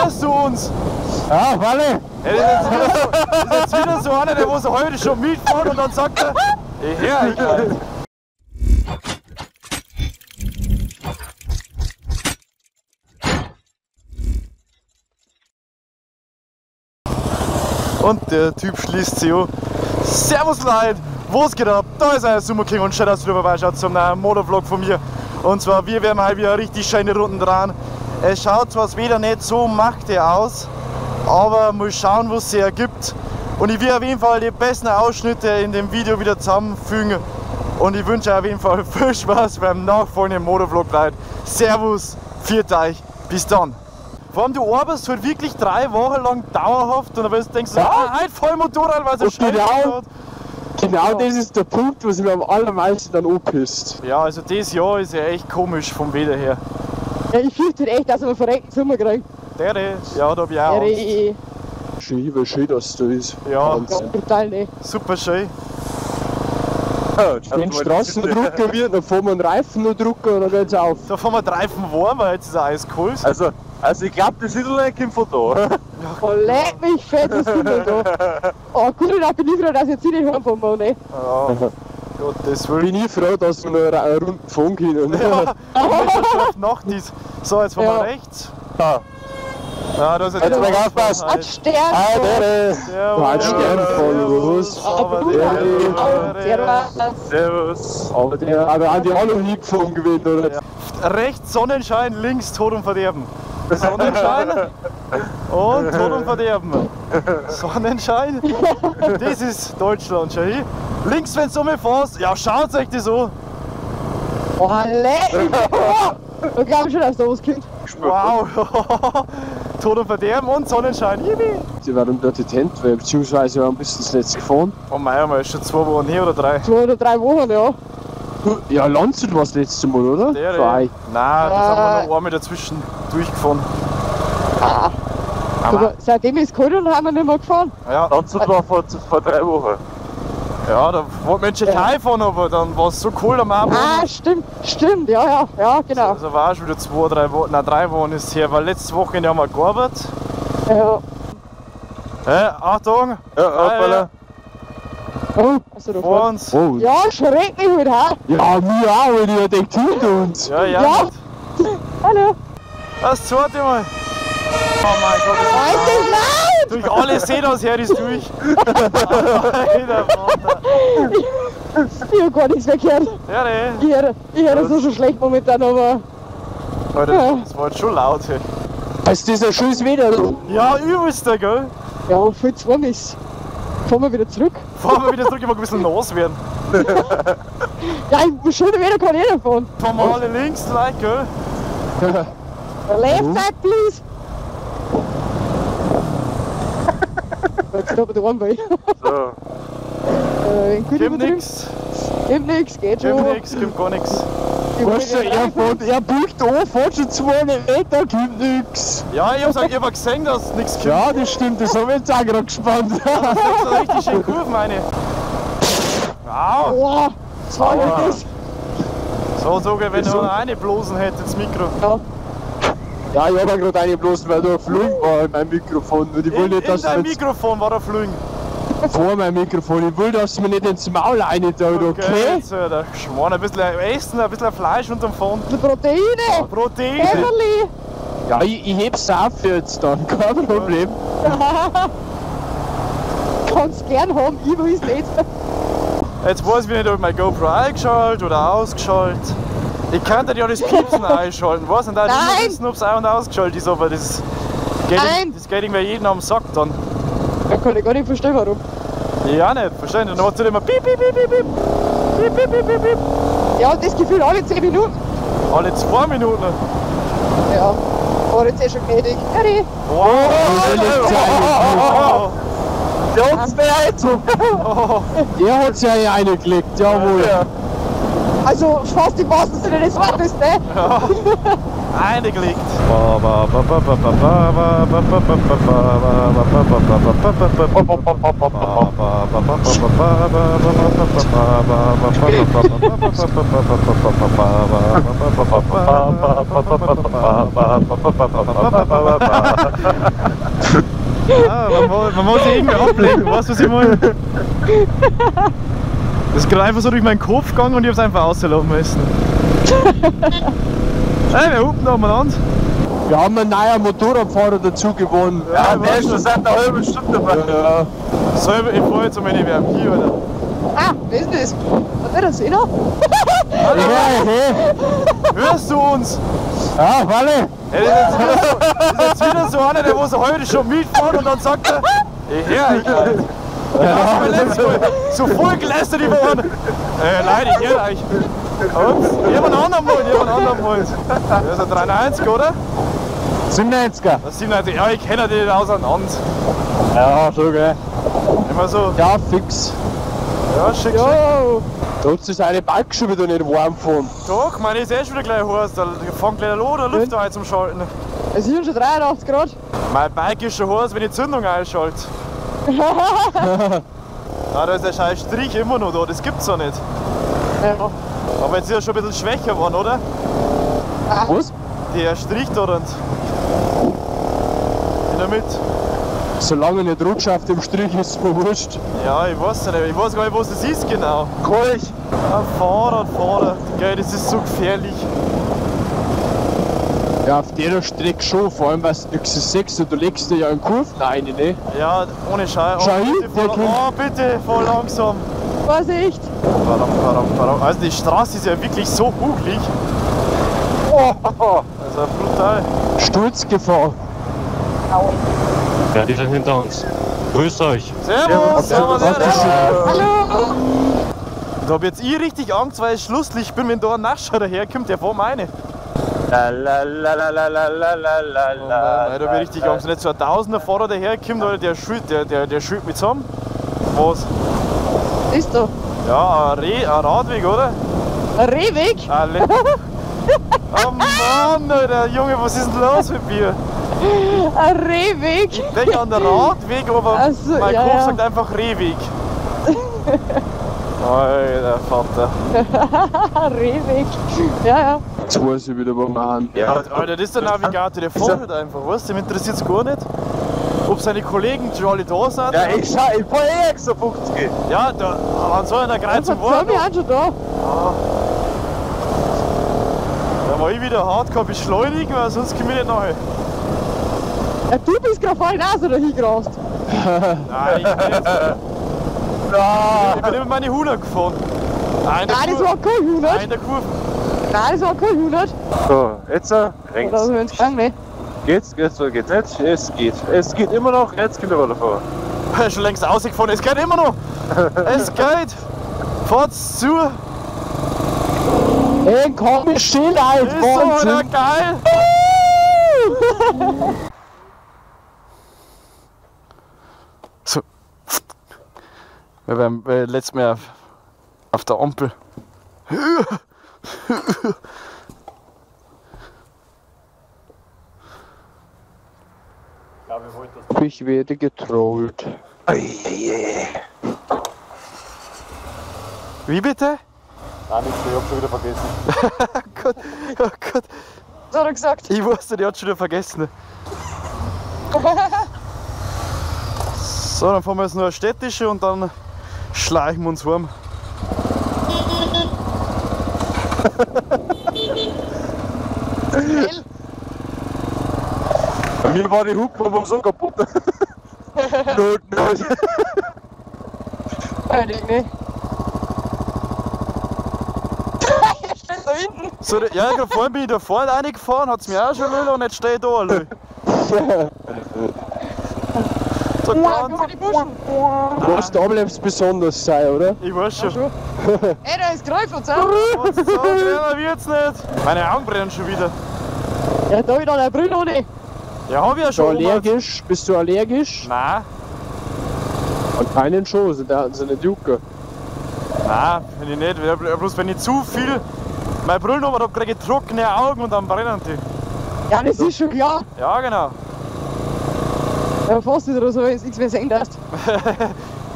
Hörst du uns? Ja, alle. Ja, das ist jetzt wieder so einer, der wo so heute schon mitfahren und dann sagt er, ich hör euch halt. Und der Typ schließt sich an. Servus Leute, was geht ab? Da ist euer Sumo King und schön, dass ihr wieder vorbeischaut zum neuen Motovlog von mir. Und zwar, wir werden halt wieder richtig schöne Runden dran. Es schaut zwar das Wetter nicht so machte aus, aber mal schauen, was sich ergibt. Und ich werde auf jeden Fall die besten Ausschnitte in dem Video wieder zusammenfügen. Und ich wünsche euch auf jeden Fall viel Spaß beim nachfolgenden Motovlog, Leute. Servus, pfiat euch, bis dann. Vor allem, du arbeitest halt wirklich 3 Wochen lang dauerhaft und dann denkst du, ja, ah, heute voll Motorrad, weil es so schön genau, genau das ist der Punkt, was mir am allermeisten dann anpisst. Ja, also das Jahr ist ja echt komisch vom Wetter her. Ja, ich fürchte echt, dass wir verreckten Sommer kriegen. Der, ja, da hab ich auch Angst. Schön, wie schön das da ist. Ja, ja, brutal, ne? Super schön. Ja, den Straßendrucker wird, dann fahren wir einen Reifen noch drucken und dann geht's auf. Da fahren wir den Reifen warm, weil jetzt ist er eiskalt. Also ich glaube, das Little kommt von da. Oh, leck mich fett, das kommt von da. Oh gut, da bin ich froh, dass ich jetzt nicht heimfahren muss, ne? Ja, Gottes Willen. Bin ich froh, dass wir noch eine Runde fahren können. Ja, Nacht ist. So, jetzt fahren wir rechts. Ja. Ja, da ist jetzt mal aufpassen. Ein Stern. Ein Stern voll, was? Servus. Aber der hat auch noch nie gefahren gewesen, oder? Ja. Rechts Sonnenschein, links Tod und Verderben. Sonnenschein und Tod und Verderben. Sonnenschein, das ist Deutschland, schau hin. Links, wenn du um fährst, ja, schaut euch das an. Oh, leck! Ich glaube schon, dass da was kommt. Wow! Tod und Verderben und Sonnenschein. Yippie! Sie waren dort getent, beziehungsweise warum bist du das letzte gefahren? Oh mein, ist schon 2 Wochen her oder 3? 2 oder 3 Wochen, ja. Ja, Landshut war das letzte Mal, oder? Der, nein, da sind wir noch einmal dazwischen durchgefahren. Ah. Aber seitdem es kalt und haben wir nicht mehr gefahren. Ja. Landshut war vor 3 Wochen. Ja, da wollten wir in Tschechei fahren, aber dann war es so cool am Abend. Ah, stimmt, stimmt, ja, genau. Also war auch schon wieder 2, 3 Wochen, nein, 3 Wochen ist her, weil letztes Wochenende haben wir gearbeitet. Ja. Hey, Achtung! Ja, hoppala. Oh, also da vor uns. Oh. Ja, schreck mich halt, ha? Ja, mir auch, wenn ich denkt, hinter uns. Ja, ja. Ja. Hallo. Das zweite Mal. Oh mein Gott, das ist laut! Durch alle sehen das her ist durch. Alter Vater. Ich hab gar nichts mehr gehört. Ja, ne. Ich hör das so schon schlecht momentan, aber. Alter, ja. Das war jetzt schon laut, hey. Also, das ist ein schönes Wetter. Ja, übelster, gell? Ja, viel zu warm ist. Fahren wir wieder zurück? Fahren wir wieder zurück, ich mag ein bisschen nass werden. Ja, im schönen Wetter kann jeder fahren. Fahren wir alle links, like, gell? Left side, please! Jetzt hab ich da einen. So. Kommt nix. Kommt nix, geht schon. Kommt nix, kommt gar nix. Weißt du, er biegt an, fährt schon 200 Meter, kommt nix. Ja, ich hab gesehen, dass nix kommt. Ja, das stimmt, das hab ich jetzt auch gerade gespannt. Ja, das ist so richtig schön Kurven, meine. Au! Boah, das war ja das. So, sogar wenn du noch eine Blosen hättest ins Mikro. Ja. Ja, ich hab ja gerade eine bloßen, weil da ein Flug war in meinem Mikrofon. Und ich will nicht, dass in dein jetzt Mikrofon war der Flug. Vor meinem Mikrofon. Ich will, dass mir nicht ins Maul rein tut, okay? Jetzt, der Schmarrn, ein bisschen Essen, ein bisschen Fleisch unterm Fond. Proteine! Ja, Proteine! Käferli. Ja, ich heb's auf jetzt dann, kein Problem. Kannst gern haben, ich will's nicht. Jetzt weiß ich nicht, ob ich mein GoPro eingeschaltet oder ausgeschaltet. Ich könnte ja das Piepsen einschalten, weiß nicht, auch wissen, ob es ein- und ausgeschaltet ist, aber das geht, das geht irgendwie jedem am Sack dann. Da kann ich gar nicht verstehen, warum. Ja, nicht, verstehen. Dann macht es immer piep, piep, piep, piep, piep, piep, piep, piep, piep, piep. Ja, und das Gefühl alle 10 Minuten. Alle 2 Minuten? Ja, war jetzt eh schon gnädig. Heri. Wow! Oh, Der hat's mir Der hat's ja reingelegt, jawohl. Ja. Also fast im wahrsten Sinne des Wortes, ne? Ja. Eingelegt. Ja, man muss sich irgendwie ablenken, weißt du, was ich meine? Das ist gerade einfach so durch meinen Kopf gegangen und ich hab's einfach auslaufen müssen. Hey, wir hupen da umeinander. Wir haben einen neuen Motorradfahrer dazu gewonnen. Ja, der ist schon seit einer halben Stunde dabei. Ja. So, ich fahr jetzt um eine VIP, oder? Ah, wer ist denn das? Hat der das eh noch? Hallo. Hey, hey. Hörst du uns? Ja, warte. Hey, das ist jetzt wieder so einer, der wo so heute schon mitfahren und dann sagt er, ich hör euch halt. Ja, letztes Mal so voll gelästert über einen. Leute, ich hör euch. Und? Ich hab einen anderen Mal, ich hab einen anderen Mal. Das ist ein 93, oder? 97er. Das 97, ja, ich kenne die nicht auseinander. Ja, schon, gell. Immer so. Ja, fix. Ja, schick, schick. Da hat sich eine Bike schon wieder nicht warm gefahren. Doch, meine ist eh schon wieder gleich heiß. Da fängt gleich an, der Lüfter ein zum Schalten. Es sind schon 83 Grad. Mein Bike ist schon heiß, wenn ich die Zündung einschalte. Na, da ist der scheiß Strich immer noch da, das gibt's ja nicht. Ja. Aber jetzt ist er schon ein bisschen schwächer geworden, oder? Was? Der Strich da und in der Mitte. Solange ich nicht rutsche auf dem Strich, ist es mir wurscht. Ja, ich weiß ja nicht. Ich weiß gar nicht, was das ist genau. Keuch. Ah, Fahrradfahrer. Gell, das ist so gefährlich. Ja, auf der Strecke schon, vor allem weil du nichts siehst, du legst dir ja in Kurven rein, ne? Ja, ohne Scheiß. Schau Oh, hin, bitte, fahr, oh, bitte, fahr langsam. Vorsicht! Also die Straße ist ja wirklich so hugelig. Oh. Also brutal. Sturzgefahr. Ja, die sind hinter uns. Grüß euch. Servus, servus, servus. Hallo! Da hab jetzt ich richtig Angst, weil ich Schlusslicht bin, wenn da ein Nachschau daherkommt, der vor meine. La la la la la la la la la la. Nein, da hab ich richtig Angst. Wenn jetzt so ein Tausender Fahrer daherkommt, Alter, der schütt, der schütt mich zusammen. Was? Ist da? Ja, ein Reh, ein Radweg, oder? Ein Rehweg? Ein Oh Mann, Alter, Junge, was ist denn los mit mir? Ein Rehweg? Ich denke an den Radweg, aber Ach so, mein ja, Kopf ja. sagt einfach Rehweg. Alter Vater. Ein Rehweg. Ja, ja. Jetzt weiß ich wieder, wo wir haben. Ja, Alter, das ist der Navigator, der fährt halt einfach, weißt du? Dem interessiert's gar nicht, ob seine Kollegen schon alle da sind. Ja, ich schau, ich fahr eh extra 50. Ja, da, wann soll denn der Kreuzung Verzeih warten? mich auch schon da. Da war ich wieder hardcore beschleunigen, weil sonst komme ich nicht nachher. Ja, du bist gerade vorhin auch so dahin gerast. Nein, ich nicht. Ich bin immer meine 100 gefahren. Nein, Nein, das war kein 100. Nein, in der Kurve. Nein, das war kein 100. So, jetzt rechts. Oder sind wir gegangen, ne? Geht's, geht's oder geht's nicht? Es geht. Es geht immer noch, jetzt geht er vor. Schon längst ausgefahren, es geht immer noch. Es geht. Fahrt's zu. Ey, komm, ich still, Alter. Ist so, oder? Geil. So. Wir waren letztes Mal auf der Ampel. Ich werde getrollt. Wie bitte? Nein, nichts, ich hab schon wieder vergessen. Oh Gott, oh Gott. Was hat er gesagt? Ich wusste, die hat schon wieder vergessen. So, dann fahren wir jetzt nur eine städtische und dann schleichen wir uns heim. Schnell. Bei mir war die Hupe aber so kaputt. Not, not. Völlig, ne? Er steht da hinten. So, ja, gerade vorhin bin ich da vorne reingefahren, hat's mir auch schon löl und jetzt stehe ich da. Löl. So, Ja, guck mal die Buschen. Was da bleibst besonders sein, oder? Ich weiß schon. Ey, da ist Greif und so. So schneller wird's nicht. Meine Augen brennen schon wieder. Ja, da wieder eine Brille ohne. Ja, hab ich ja Bist du schon. allergisch? Bist du allergisch? Nein, An keinen schon, also da hatten sie nicht jucken. nein, bin ich nicht. Bloß wenn ich zu viel meine Brille habe, kriege ich trockene Augen und dann brennen die. Ja, das ist schon klar. Ja, genau. Ja, fast wieder so, wenn du nichts mehr sehen darfst.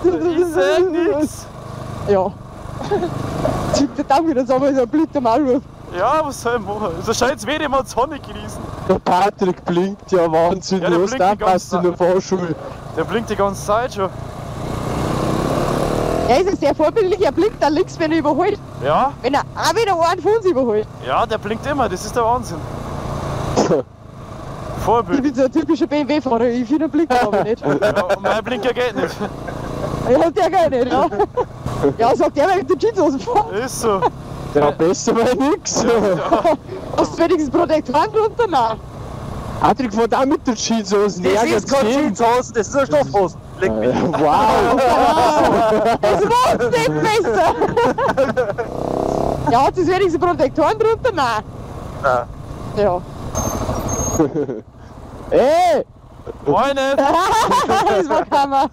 Ich seh nix. Ja. Zieht der Daumen wieder zusammen, so ein Blitz am Maulwurf. Ja, was soll ich machen? So scheint's weh, mal die Sonne genießen. Der Patrick blinkt ja Wahnsinn, Ja, der was blinkt da die ganze passt in der Fahrschule. Der blinkt die ganze Zeit schon. Er ist ein sehr vorbildlich, er blinkt da links, wenn er überholt. Ja, Wenn er auch wieder einen von uns überholt. ja, der blinkt immer, das ist der Wahnsinn. Ich Vorbild. bin so ein typischer BMW-Fahrer, ich finde einen Blinker aber nicht. Ja, und mein Blinker geht nicht. Ja, der geht nicht, ja. Ja, sagt er, weil ich mit den Jeanshosen fahre. Ist so. Ja, besser war nix. Hast du wenigstens Protektoren drunter? Nein. Patrick fährt auch mit den Jeanshosen. Das ist kein Jeanshosen, das ist eine Stoffhosen. Leck mich. Wow. Das macht's nicht besser. Ja, hat es wenigstens Protektoren drunter? Nein. Nein. Ja. Ey! Moin nicht. Das war Kammer.